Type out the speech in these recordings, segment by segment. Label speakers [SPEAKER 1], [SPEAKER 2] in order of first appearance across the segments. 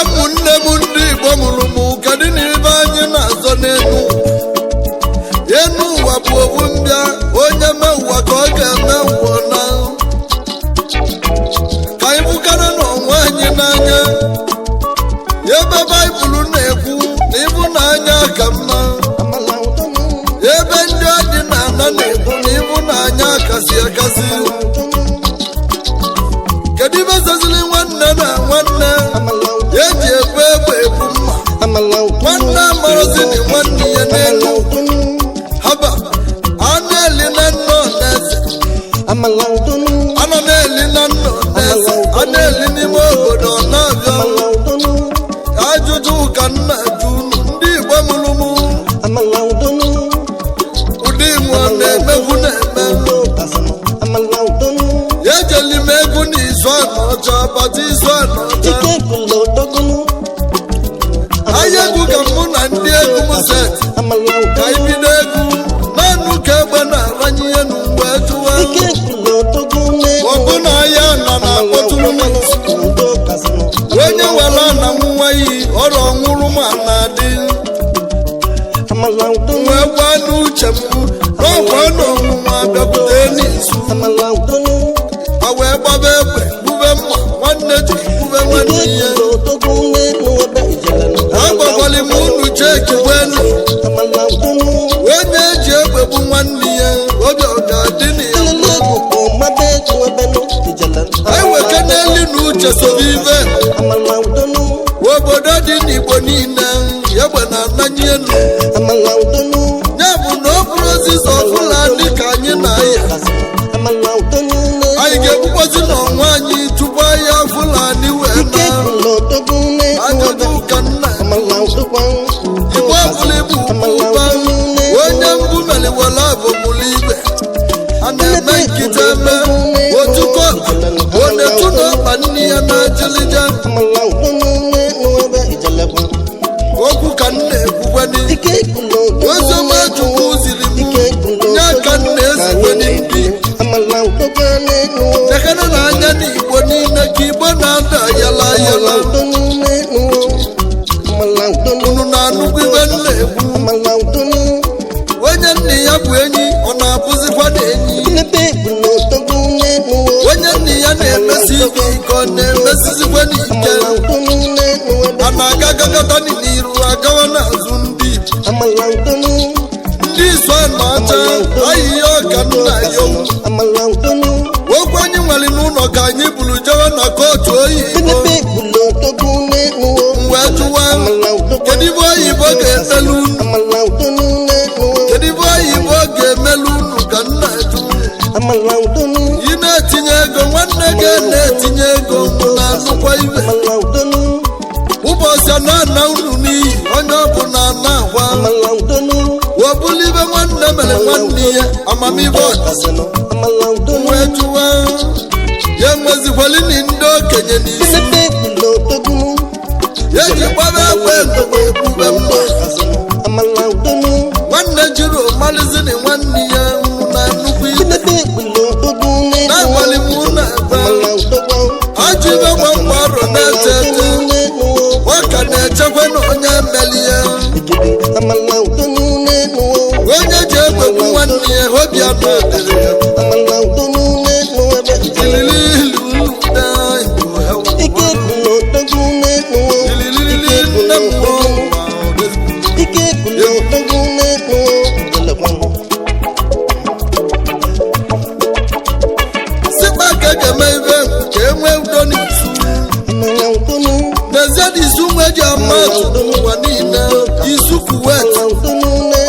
[SPEAKER 1] Ụmụnne m ndị Igbo mụrụ m, kedu na ibe anyị na-azọ n'elu enu ụwa bụ owu mbịa? Onye mee ụwa ka ọ ga-eme ụwa na ka anyị bụkara n'onwe anyị n'anya. Ebe Baịbụl na-ekwu na ịbụnanya ka mma, ebe ndị ọdịnala na-ekwu na ịbụnanya kasị akasị, kedu ibe zoziri nwanne na nwanne eji ebu egbe ebu mma? Nwanne amarozini nwanne ya n'elu haba a na-eli na nna ọnaeze, anọ na-eli na nna ọnaeze, a na-eli n'ime obodo. Ọ na-abịa ajụjụ ka nna jụ unu, ndị Igbo mụrụ mụ, ụdị nwe ọ na-emegwu na-eme. Ejeli m egwu n'izu anọcha bata izu anọcha ahịa egwu ka mụ na ndị egwu m set ka anyị bido egwu naanụ ka egbe na-aranye ihe n'ugbe jụwa ọbụ na ahịa nọ na-akpọtụrụ m. Onye were ana m nwa iyi ọrụ ọnwụrụ ma na-adị wee gwa n'uche m n'ọkwa na ọnwụnwa bịakwute n'izu a wee gbaba egbe, gbube mma, nwanne ji gbube nwanne ya. Agbakwali m unu cheki wenu onye eji egbe gbu nwanne ya, obi ọ ga-adị na ya? Eweke n'elu na uche sobe ibe obodo dị n'Igbo niile egbe na-ananye elu. Ya bụ na ọ bụrụ osisi Fulani ka anyị na-aya, anyị ga-egbukwazi n'onwe anyị tupu ahịa Fulani wee na. Ajụjụ ka nna Igbo ọbụla ibu ụba, onye mbụ meliwela abụmụlụ ibe a na-eme nkịta eme otuko onetu na ọkpa nne ya na ajịlịja. Okwu ka nna ekwukweni, oziọma Chukwu ziri m nye ka nna ezikweni. Ndị tekene na anya n'Igbo niile ka Igbo na-ada ayala ayala. Unu na-anụkwu ibe nna ekwu? Onye nna ya bụ enyi, ọ na-abụzikwa na enyi? Onye nna ya na-emesi ike ike, ọ na-emesizikwa n'ike? A na-aga agagata n'iru, agawa n'azụ. Ndị Igbo, ndị izu na-acha ahịhịa ọka nna ya. Okwu anyị nwere n'ụlọ ka anyị buru jewe na kootu oyibo. Wee jụwa, kedu ibe oyibo ga-emelu unu? Kedu ibe oyibo ga-emelu unu ka nna jụ? Ị na-etinye ego, nwanne gị na-etinye ego na anụkwa ibe ụbọchị a na-ana unu n'iyi. Onye ọbụla na-agwa webụla ibe nwanne mere nwanne ya amamibe ọdịsị. Wee jụwa ya, enwezikwalini ndị okenye n'isi eji gbaba egbe ndụgba egbube mma? Nwanne jiri malizini nwanne ya na nnukwu ibe na-agbalị m na agba ajọ ibe nwa mgbarụ na-eche eche ọ ka na-echekwa na onye meli ya. Onye ji egbegbu nwanne ya, obi anọ dịrị ya. Ililili nne m o. Sikpa ka ga-eme ibe ka e nwee udo n'izu. N'ezie na izu nwe ji ama atụ n'ụwa niile, izu Kuwait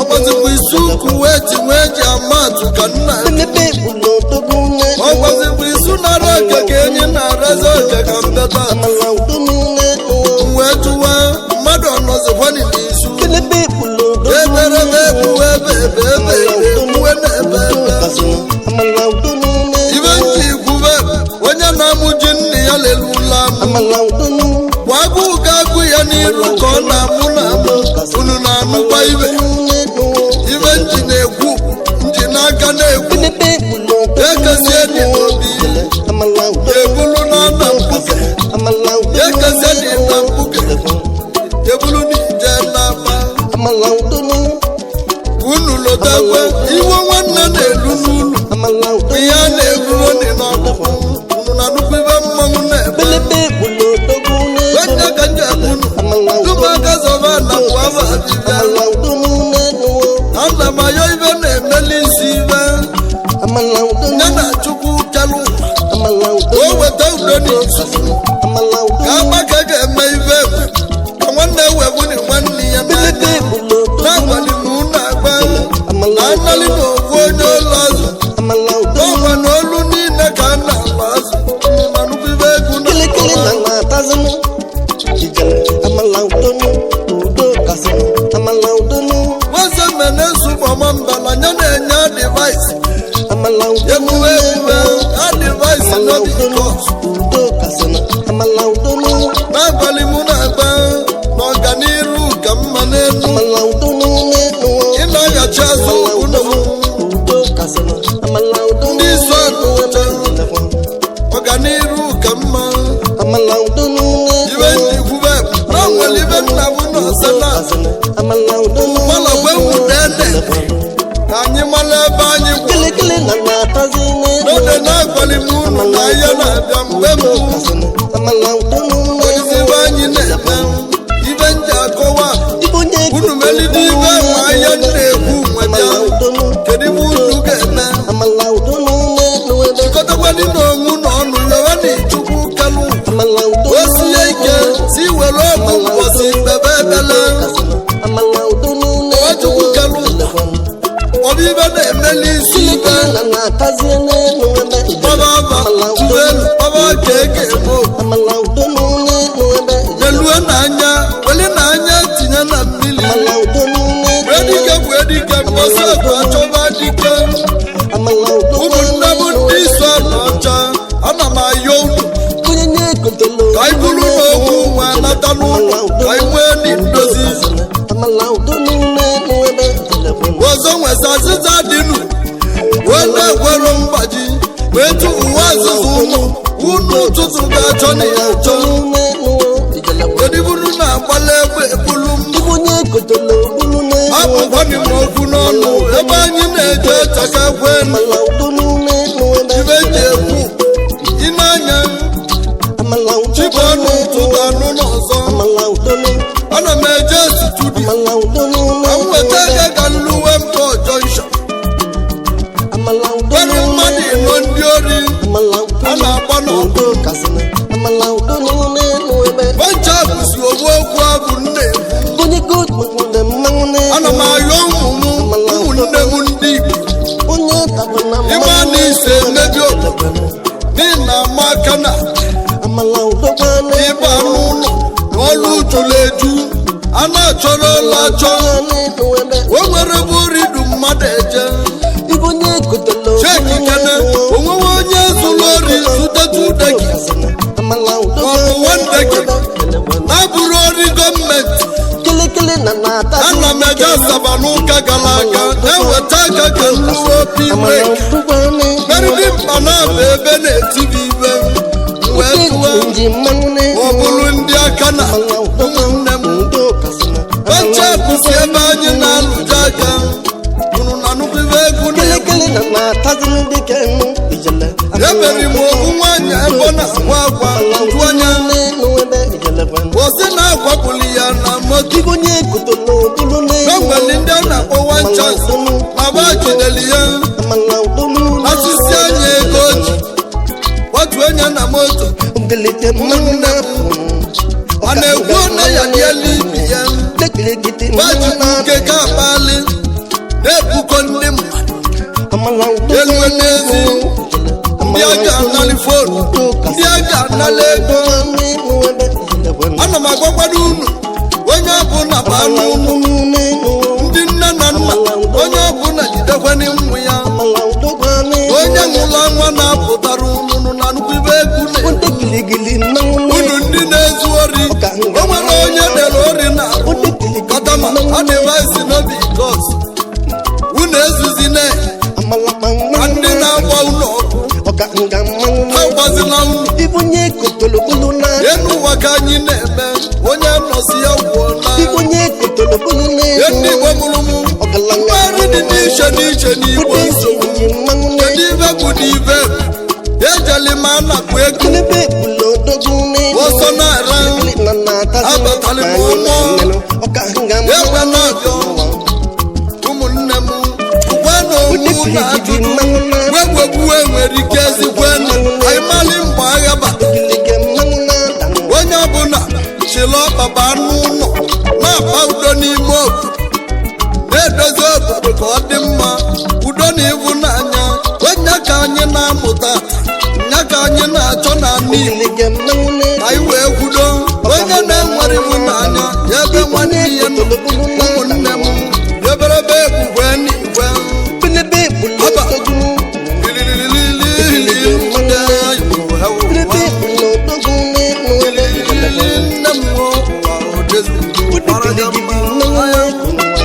[SPEAKER 1] ọgbazikwa izu Kuwait nwee ji ama atụ ka nna ọgbazikwa izu nara oke ka enyi na-arazi oke ka mbeta wee tụwa mmadụ ọnọzikwani n'izu eberebe ebuwe ebe ebe ebe ebuwe na ebe ebe ibe nji ikwube. Onye na-amụ ji nne ya lelula amụ bụ agụụ ga-agụ ya n'iru ka ọ na-amụ na-amụ. Unu na-anụkwa ibe? Ekezie dị n'obi. Ebulu na na mkpuke. Ekezie dị na mkpuke. Ebulu n'ije n'ama. Unu lotakwe iwe nwanne na-elu n'ụlọ. Ihe a na-eburu dị n'ọkpụkpụ. Unu na-anụkwu ibe mmanwụ na-ebe. Onye ka nje unu. Tupu aka zọba na bụ aba dibịa. Ana m ayọ ibe na-emeli isi ibe. Ya na Chukwu kelu ụwa. Ka o weta udo n'izu. Ka agbaka ga-eme ibe egwu. Ka nwanne wegbu ni nwanne ya n'anya. N'abalị m unu agba. Na nnali na ofu onye ụlọ azụ. N'ọnwa na olu niile ka a na-alụ azụ. Unu na-anụkwu ibe egwu
[SPEAKER 2] Kilikili
[SPEAKER 1] na-akpọ.
[SPEAKER 2] na na-atazinu ijele amala udonu udo kasinu amala udonu
[SPEAKER 1] Nwaze mene nsukpọma mbala ya na-enye adịvaịsị.
[SPEAKER 2] amala udonu
[SPEAKER 1] Emume emume adịvaịsị
[SPEAKER 2] amala
[SPEAKER 1] no be
[SPEAKER 2] udonu
[SPEAKER 1] cause.
[SPEAKER 2] udo kasinu amala udonu
[SPEAKER 1] N'abalị mụ na-agba na ọganiru ka mma n'elu.
[SPEAKER 2] amala udonu n'enu
[SPEAKER 1] Ị na-aghachi azụ
[SPEAKER 2] amala
[SPEAKER 1] unu
[SPEAKER 2] udonu udo kasinu amala udonu
[SPEAKER 1] Ndị isi ọnụ ụcha. Ọganiru ka mma.
[SPEAKER 2] amala udonu
[SPEAKER 1] Ibe
[SPEAKER 2] n'enu
[SPEAKER 1] njikwube na nwere ibe nna m nọ
[SPEAKER 2] udo
[SPEAKER 1] sena
[SPEAKER 2] kasinu amala udonu
[SPEAKER 1] Malakwe wudene. Ka anyị mara ebe anyị kwụ.
[SPEAKER 2] kilikili na na-atazi n'enu
[SPEAKER 1] N'oge na-agbalị m unu na ihe na-abịa mgbe mbụ. Ezi ibe anyị na-eme. Ibe nji akọwa. Unu melide ibe ma ihe na-ekwu nwe bịa. Kedu ibe unu ga-eme? Chịkọtakwanị n'onwu na ọnụ yọwa na Chukwu kalụ. O sie ike si were ọgwụ ụbọchị kpebe ekpele. Ọwa Chukwu kalụ. Ọ bụ ibe na-emeli isi ibe. Baba aba tụelu baba ka eke eme okwu. Lelue n'anya weli n'anya tinye na mmiri. Wee dike wee dike mbọsị ọgụ achọba dike. Ụmụnne m ndị iso ala ọcha ana m ayọ unu ka anyị bụrụ n'okwu nwe nata n'ụlọ ka anyị nwee ndị ndozi. Ọzọ nwesa azịza dịnụ wee na-ekwere mgbaji wee tụ uwe azịza ụmụ unu ụtụtụ ga-achọ na ya achọ. Kedu bụrụ na agbala egbe ebulu m abụkwanị m okwu n'ọnụ ebe anyị na-eje chaka kwenu ibe ji ekwu ị na-anya chibụ ọnụ ụtụtụ anụ n'ọzọ. Ana m eje studio ka m weta ego ka nluwe mkpọ junction nwere mmadụ ịnọ ndị ori a na-agba n'ọkụ. Bencha bụsi ogbu okwu abụ nne ekwu. Ana m ayọ ụmụ m ụmụnne m ndị Igbo ịma na ise emebi obodo n'ihi na ama aka na ịba n'ụlọ na ọlụ jụrụ eju a na-achọrọ ụlọ achọ. O nwere ebe ori du mmadụ eje cheki kene onwewe onye zụrụ ori zụtetu deki maọbụ wandeki na-abụrụ ori gọọmenti. Ana m eje Asaba n'ụka gara aga na-eweta aka ka nruo opi breki meriri mkpa na-abụ ebe na-etibi ibe wee tụọ ọ bụrụ ndị aka na ụmụnne m bencha bụsi ebe anyị na-alụje aka unu na nnukwu ibe egwu na-egwu. Ebere m okwu nwaanyị ebe ọ na-akwa akwa nju anya kwụsị na akwapụli ya na moto. Enwere ndị a na-akpọ one chance ma ba jidere ya asịsị anya ego ji kwatu onye na moto. Ụmụnne m a na-ekwu na ya dị elu ibi ya bajikwu nke ka akpali na-ebukọ ndị mmadụ elu n'ezi ndị a ga-analị fonu ndị a ga-analị ego. Ana m agwakwado unu onye ọbụla baa n'ụlọ ndị nne na nna onye ọbụla jidekwana nwa ya onye nwụla nwa na-apụtara unu na nnukwu ibe egwu na unu ndị na-ezu ori. O nwere onye dere ori na arụ katama adịvaịsị n'obi kos unu ezuzi na ma ndị na-agba ụlọ
[SPEAKER 2] nga mmanwụ
[SPEAKER 1] Agbazila unu.
[SPEAKER 2] Ibu onye kotolobulu na
[SPEAKER 1] Enu ụwa ka anyị na-eme, onye nọsi ya gwụọ na.
[SPEAKER 2] Ibu onye kotolobulu
[SPEAKER 1] Ndị
[SPEAKER 2] na-enu
[SPEAKER 1] Igbo mụrụ mụ,
[SPEAKER 2] ọgaranya
[SPEAKER 1] mgbarụ dị n'iche n'iche n'Igbo
[SPEAKER 2] Ude
[SPEAKER 1] nsogbu.
[SPEAKER 2] ji mmanwụ
[SPEAKER 1] Kedu ibe bụ n'ibe? Ejeli m anapụ ego.
[SPEAKER 2] Kelebe bulu odogwu n'elu
[SPEAKER 1] Ọsọ na-ara.
[SPEAKER 2] Na na-atazi
[SPEAKER 1] Abatali m ụgbọ.
[SPEAKER 2] ọka nga
[SPEAKER 1] Egbe na-abịa. Ụmụnne m, ukwe na owu na ajụjụ. Wegwegbuwe nwere ike ezikwe anyị mali mgbe agha bata.
[SPEAKER 2] Ogilige mmanwụ na-ada n'ụwa.
[SPEAKER 1] Onye ọbụla chịrị ọkpaba anụ ụlọ na-akpa udo n'ime obodo, na-edozi obodo ka ọ dị mma, udo na ịhụnanya. Onye ka anyị na-amụta, nya ka anyị na-achọ n'ala Igbo.
[SPEAKER 2] Ogilige mmanwụ na-ada.
[SPEAKER 1] Anyị wee kwudo onye na-enwere ịhụnanya ya ebe nwanne ya nọ. Ụmụnne m, eberebe ebugwe n'igwe.
[SPEAKER 2] Kelebe bulu
[SPEAKER 1] Haba.
[SPEAKER 2] odogwu.
[SPEAKER 1] Ililililili,
[SPEAKER 2] Kelebe bulu odogwu n'elu.
[SPEAKER 1] nne m, ụwa odezuru gbara ya
[SPEAKER 2] Ude
[SPEAKER 1] mma.
[SPEAKER 2] mmanwụ na-ekwu n'ụwa.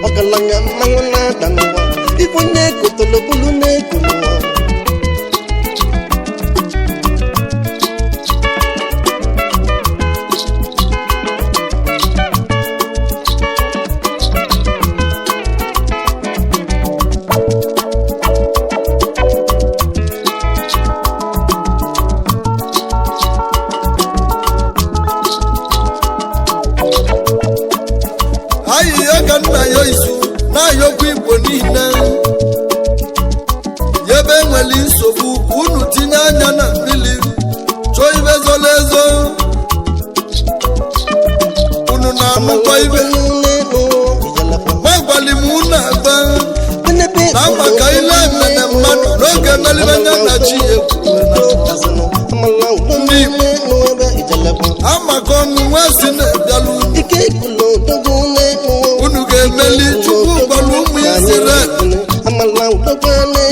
[SPEAKER 2] Ọgaranya mmanwụ na-ada n'ụwa. Ibu onye kotolobulu na-ekwu n'ụwa.
[SPEAKER 1] Ahịhịa ka nna ya isu na-ayọkwa Igbo niile ya ebe enwere nsogbu, unu tinye anya na mmiri chọọ ibe zoro ezo. Unu na-anụkwa ibe magwali m unu agba na maka ile emene mmadụ n'oge melibe anya na chi ekwuru na ndị Igbo amaka ọnụ nwa si na-abịala unu. Unu ga-emeli. Chukwu gwara ụmụ Izrel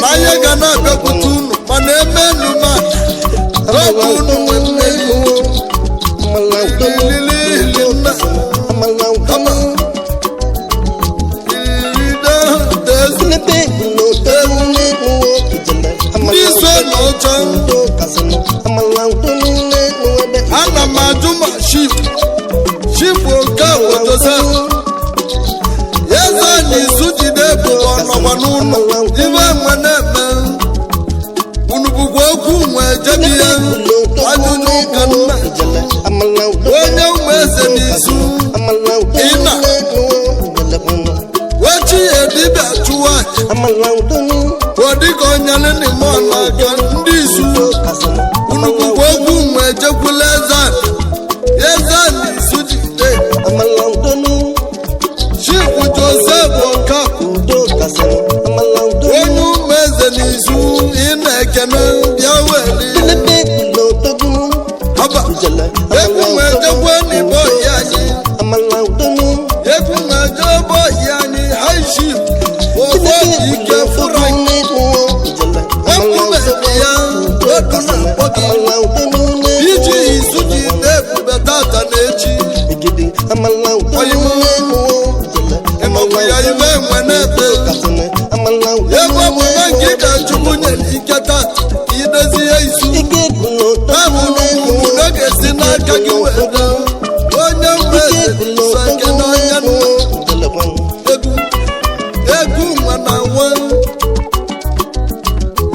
[SPEAKER 1] na ihe ga na-abịakwute unu, mana eme enu ma n'oge unu nwe mmeri. Ililili nna kama ilide ndị ise na ọcha. Ana m ajụ ma shif shif Okawo Joseph eze na izu jide ebubo ọnọkwa n'ụlọ ibe nwe na-eme unu bụkwa okwu nwe jebi ya ajụjụ ka nna onye ụmụ eze n'izu ịna wechi ya dibịa chụwa aja ọ dịka onyere n'ime ọnaka ndị izu. Unu bụkwa okwu nwe jekwula eze anyị, eze na izu jide Chifu Joseph Okafor onye ụmụ eze n'izu ị na-ekene bịa weli haba egwu ma ejekwe n'igbo ọhịa anyị, egwu ma eje ebe ọhịa anyị. High chief ofe ike fụra egwu mere ya otu na-akpọ gị iji izu ji ebube tata na echi. Ịnọkwa ya ibe enwe na-ebe ebe ọ bụ na nke ka Chukwu nyere ike tata ka idezi ya izu ahụ n'ugwu ga-esi n'aka gị wee daa onye nwe eze so ekene onye nna. Egwu egwu nwe na nwe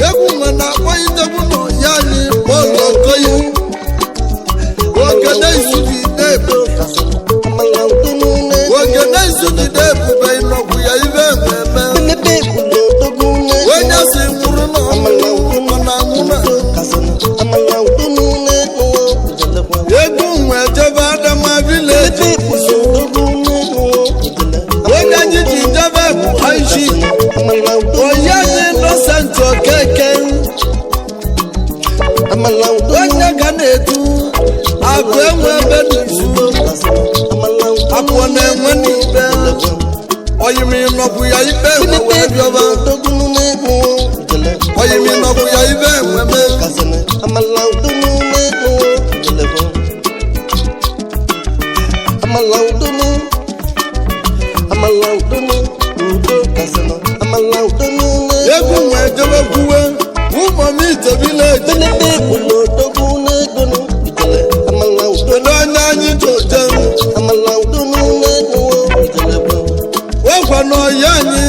[SPEAKER 1] egwu nwe na akpọ idegwu na ọya anyị bọọlụ okoye ogene izugide ogene izugide ebube ịnọgwu ya ibe enwe eme onye si nwụrụ na ọnwụ na anwụ na egwu nwe jebe adama vileji. Onye anyị ji jebe bụ haishi onye anyị Innocent Okeke onye ga na-etu akụ enwe ebe n'izu akụ na-enwe n'ibe oyimi nọkwụ ya ibe enwe wee bịọba oyimi nọkwụ ya ibe enwe mee. Egwu nwee jebe kwuwe Ụmụmite village.
[SPEAKER 2] Benebe bụlụ odogwu n'egonu ijele amala udo.
[SPEAKER 1] Kedu onye anyị ji oje?
[SPEAKER 2] Amala udo n'egwu ijele bụ.
[SPEAKER 1] Wekwa na ọya anyị.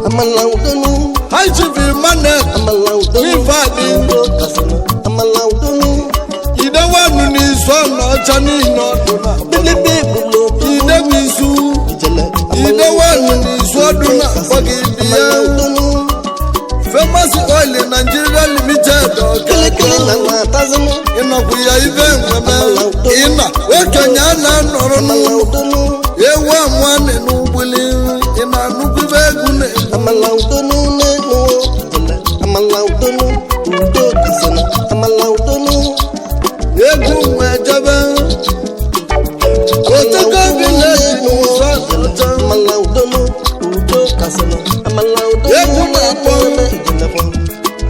[SPEAKER 2] Amala udo nu.
[SPEAKER 1] High Chief Emmanuel.
[SPEAKER 2] Amala udo nu.
[SPEAKER 1] Ifeadị.
[SPEAKER 2] Udo kasịnụ amala udo nu.
[SPEAKER 1] Idewanu n'izu ọna ọcha niile ọdụ na
[SPEAKER 2] Benebe bụlụ odogwu
[SPEAKER 1] idebu izu.
[SPEAKER 2] Ijele
[SPEAKER 1] Idewanu n'izu ọdụ na akpọ gị ibi ya.
[SPEAKER 2] amala udo nu.
[SPEAKER 1] Famous Oil Nigeria Limited ọka.
[SPEAKER 2] Kịlịkịlị na na-atazịnụ.
[SPEAKER 1] Ịnọkwu ya ibe nweme ịna okenye a na-anọrọ
[SPEAKER 2] Amala
[SPEAKER 1] n'ụlọ.
[SPEAKER 2] udo nu.
[SPEAKER 1] Ewu amụanị n'ugbili ị na-anụkwu ibe egwu na-egwu.
[SPEAKER 2] Amala udo nu n'egwu ijele amala udo nu udo kasịnụ amala udo nu.
[SPEAKER 1] Egwu nwe jebe Otego village n'izu ọcha.
[SPEAKER 2] Amala udo nu udo kasịnụ amala udo nu.
[SPEAKER 1] Egwu na-akpọ.
[SPEAKER 2] Ijele bụ.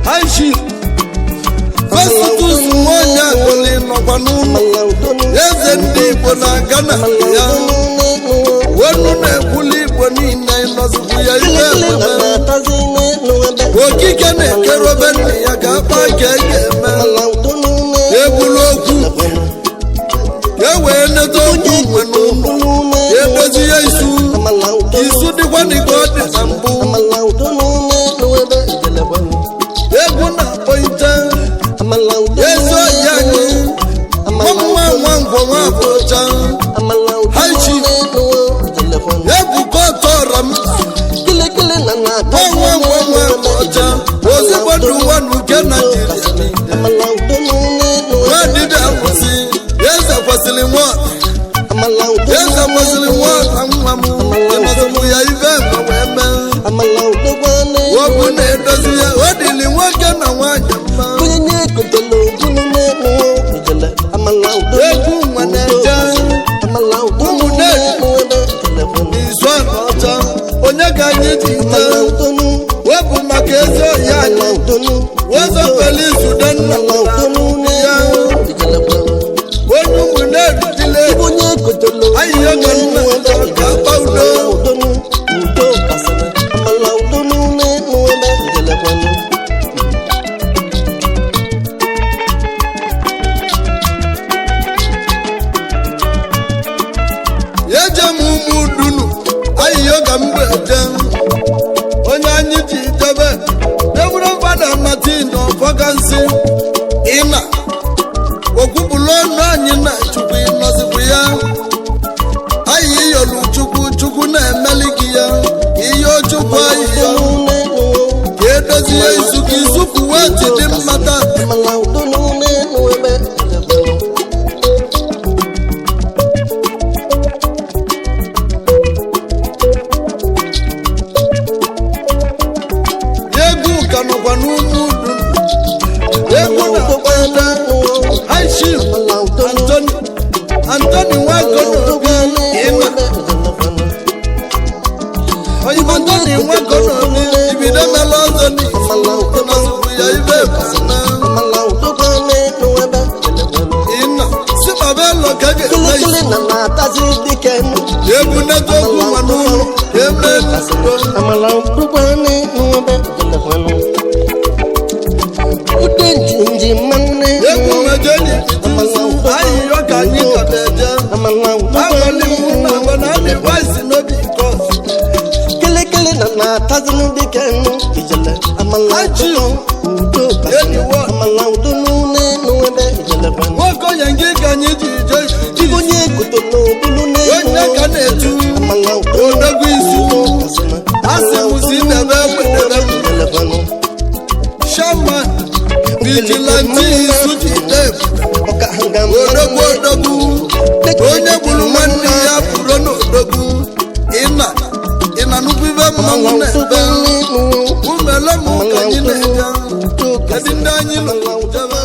[SPEAKER 1] High Chief Festus Nwoye Agụlị nọkwa n'ụlọ.
[SPEAKER 2] Amala udo nu.
[SPEAKER 1] Eze ndị Igbo na Ghana ya wenu na-ekwuli Igbo niile ịnọzikwu ya ibe
[SPEAKER 2] Kịlịkịlị na
[SPEAKER 1] nweme.
[SPEAKER 2] na-atazi n'elu ebe.
[SPEAKER 1] Okike na-ekerobe nne ya ka akpa ka e ga-eme.
[SPEAKER 2] Amala udo nu n'elu.
[SPEAKER 1] Egbula okwu ka e wee neta okwu nwe n'ụlọ. Ka edozi ya isu.
[SPEAKER 2] Amala udo nu.
[SPEAKER 1] Isu dịkwa n'ike ọ dị na mbụ.
[SPEAKER 2] Amala udo nu n'elu ebe ijele bụ.
[SPEAKER 1] Egwu na-akpọ ite.
[SPEAKER 2] Amala udo nu.
[SPEAKER 1] Ezi ọhịa anyị. Nwa nwa ngwọ nwa abụcha.
[SPEAKER 2] Amala udo
[SPEAKER 1] High
[SPEAKER 2] nu
[SPEAKER 1] Chief.
[SPEAKER 2] n'elu ijele bụ.
[SPEAKER 1] Ebuka ọtọrọ m.
[SPEAKER 2] Kịlịkịlị na na-atazi
[SPEAKER 1] Nwa nwa nwa
[SPEAKER 2] n'elu
[SPEAKER 1] nwa
[SPEAKER 2] ebe
[SPEAKER 1] abụcha. Ozigbo ndụ nwa n'uke Naijiria niile.
[SPEAKER 2] Amala udo nu n'elu
[SPEAKER 1] Nwa
[SPEAKER 2] ebe.
[SPEAKER 1] dibịa kwụsị. Eze kwesịrị nwa.
[SPEAKER 2] Amala udo nu
[SPEAKER 1] Eze kwesịrị nwa ọta nwa m. Ịnọzikwu ya ibe nwe wee mee.
[SPEAKER 2] Amala udo gwa n'elu.
[SPEAKER 1] Okwu na-edozi ya. O dịrị nwoke na nwaanyị mma.
[SPEAKER 2] Onye na-ekotela obulu n'elu ijele amala udo
[SPEAKER 1] Egwu nwa na-eje.
[SPEAKER 2] Amala udo
[SPEAKER 1] Ụmụ
[SPEAKER 2] n'elu ebe ijele bụ.
[SPEAKER 1] N'izu ọna ọcha. Onye ka anyị ji
[SPEAKER 2] Amala
[SPEAKER 1] ite?
[SPEAKER 2] udo nu.
[SPEAKER 1] Wepụ maka ezi ọhịa
[SPEAKER 2] Amala
[SPEAKER 1] anyị.
[SPEAKER 2] udo nu.
[SPEAKER 1] Wezọ Felix Udenna.
[SPEAKER 2] Amala udo nu n'elu ijele bụ.
[SPEAKER 1] Onye ụmụ na-erutile.
[SPEAKER 2] Onye ekotela
[SPEAKER 1] Ahịhịa ka nna
[SPEAKER 2] ebe
[SPEAKER 1] ka akpa udo.
[SPEAKER 2] Amala udo nu udo kasịrị. Amala udo nu n'elu ebe ijele bụ.
[SPEAKER 1] Eje m ụmụ dunu ahịhịa ka m bụ eje. Onye anyị ji jebe Reverend Fada Martin Ọfọgansị ịna okwupụlụ ọnụ anyị na Chukwu ịnọzikwu ya. Anyị yọrọ Chukwu, Chukwu na-emeli gị ya ihe Chukwu ahịhịa ka edozie isu ka isu pụwa echi dị mma taa.
[SPEAKER 2] Amala udo nu n'elu ebe ijele bụ.
[SPEAKER 1] Egwu ka nọkwa n'ụmụ dunu. Egwu na-akpọ ebe High Chief Anthony Anthony Nwakonobi ịna Oyinbo Anthony Nwakonobi ibido mela ọzọ n'izu ịnọzikwu ya ibe ebusina ịna si baba elo ka ga-eme isi ebuneta okwu nwa n'ụlọ ka eme ebubo. Egwu meje n'ibiti nsu ahịhịa ka anyị ka na-eje. Abalị mụ na agba na adị vaịsị n'obi kọs.
[SPEAKER 2] Kelekele na na-atazinu dịka nnu ijele amala
[SPEAKER 1] Aji.
[SPEAKER 2] udo
[SPEAKER 1] Enyi wa.
[SPEAKER 2] amala udo n'elu ebe ijele bụ.
[SPEAKER 1] Nwoke gị ka anyị ji je iji.
[SPEAKER 2] Onye koto n'obulu n'elu.
[SPEAKER 1] Onye ka na-etu
[SPEAKER 2] Amala udo
[SPEAKER 1] odogwu isu. Asị m si debe egbe debe egbe.
[SPEAKER 2] ijele bụ.
[SPEAKER 1] Shaman vigilante isu ji debe. Odogwu odogwu onye gburu nwanne ya bụrụ n'odogwu. Ịna ịna nnukwu ibe mmanwụ na-ebe. Umele m ka anyị na-eje. Kedu ndị anyị nọ jebe?